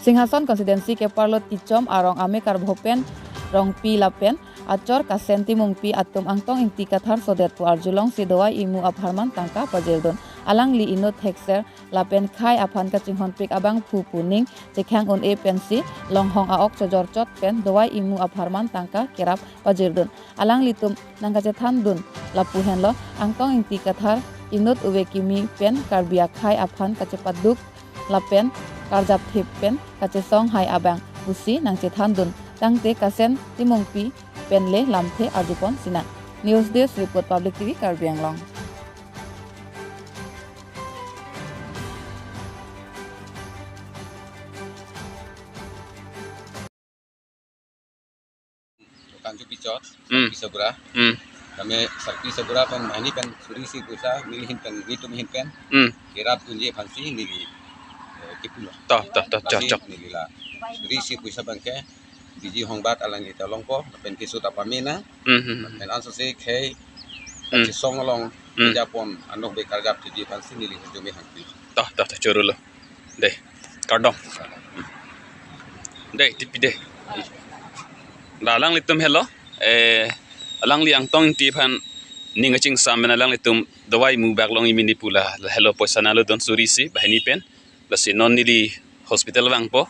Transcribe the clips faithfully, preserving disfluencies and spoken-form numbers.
Singhason constituency keparlo Tichom arong amekar Bhopen Rongpi lapen achor Kasen Timungpi atum Angtong Ingti Kathar sodet pu arjulongsi dawai imu apharman tangka pajirdun. Alangli inut thekser lapen khei aphan kachinghonpik abangphu pu ning chekhang un-e pensi longhong a-ok chojorchot pen dawai imu apharman tangka kerap pajirdun. Alanglitum nangkachethandun lapu henlo, Angtong Ingti Kathar inut ove kimi pen Karbi akhei aphan kachepaduk lapen karjapthip pen kachesong hai abang pusi nangchethandun. Tangte Kasen Timungpi pen le lamthe arjupon sinang. News Desk Report, Public T V Karbi Anglong. Dokan Jupichot, Hmm. Sarpi Sabura. Hmm. Kami Sarpi Sabura pen mahani pen suri isi poisa neli ahin pen, netum ahin pen. Hmm. Kerap unji aphansi neli, eh, kipulo. Toh, toh, toh, chok, Lasi chok. Neli la suri isi poisa abangke D G Hongbak alangli ta longpo, pen keso ta pamena. Hmm, hmm, hmm. Pen ansose khei, Hmm. kachesong along, Hmm. japon, anok be karjapthipji aphansi neli hujumi hangpi. Toh, toh, toh, chorolo. Dei, kardom. Dei, tipi dei. La alanglitum helo. Eh, alangli Angtong Ingti aphan ning kachingsam pen alanglitum dawai imu bak long imini pu la, la helo poisa nanglo don suri isi, banghini pen. Lasi non neli hospital vangpo.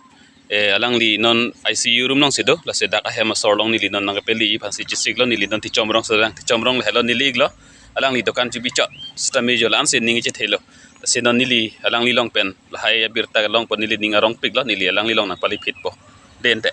Eh, alangli non I C U room alongsi do. Lasi dak ahem asor along neli non nangkapeli aphansi chesiklo, neli non Tichom arong sedang, Tichom arong la helo neli iklo. Alangli dokan Jupichot. Sitame jo la-ansi ning kachethelo. Lasi non neli alangli along pen lahai abirta longpo, neli ning arongpiklo, neli alangli along nangpaliphitpo. Dei ante.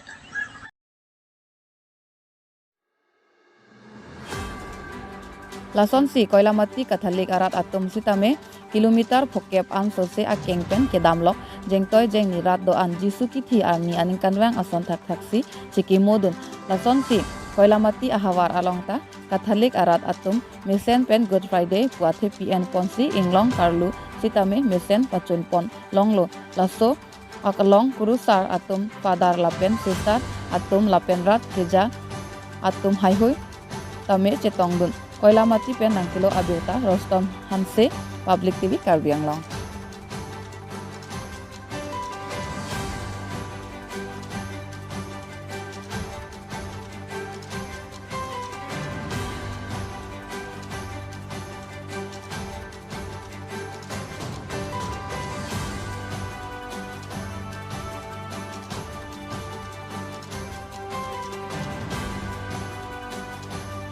Lasonsi Koilamati Catholic arat atum sitame kilometer phokep ansose akeng pen kedamlok, jengtoi jengni rat do-an Jisu kithi arni aningkanvang ason thakthaksi chikimodun. Lasonsi Koilamati ahavar along ta Catholic arat atum mesen pen Good Friday pu athepi enponsi inglong karlu sitame mesen pachunpon longlo. Laso akalong kurusar atum, father lapen sister atum lapen rat keja atum haihui tame chetongdun. Koilamati pen nangkelo abirta Rostom Hanse, Public T V Karbi Anglong.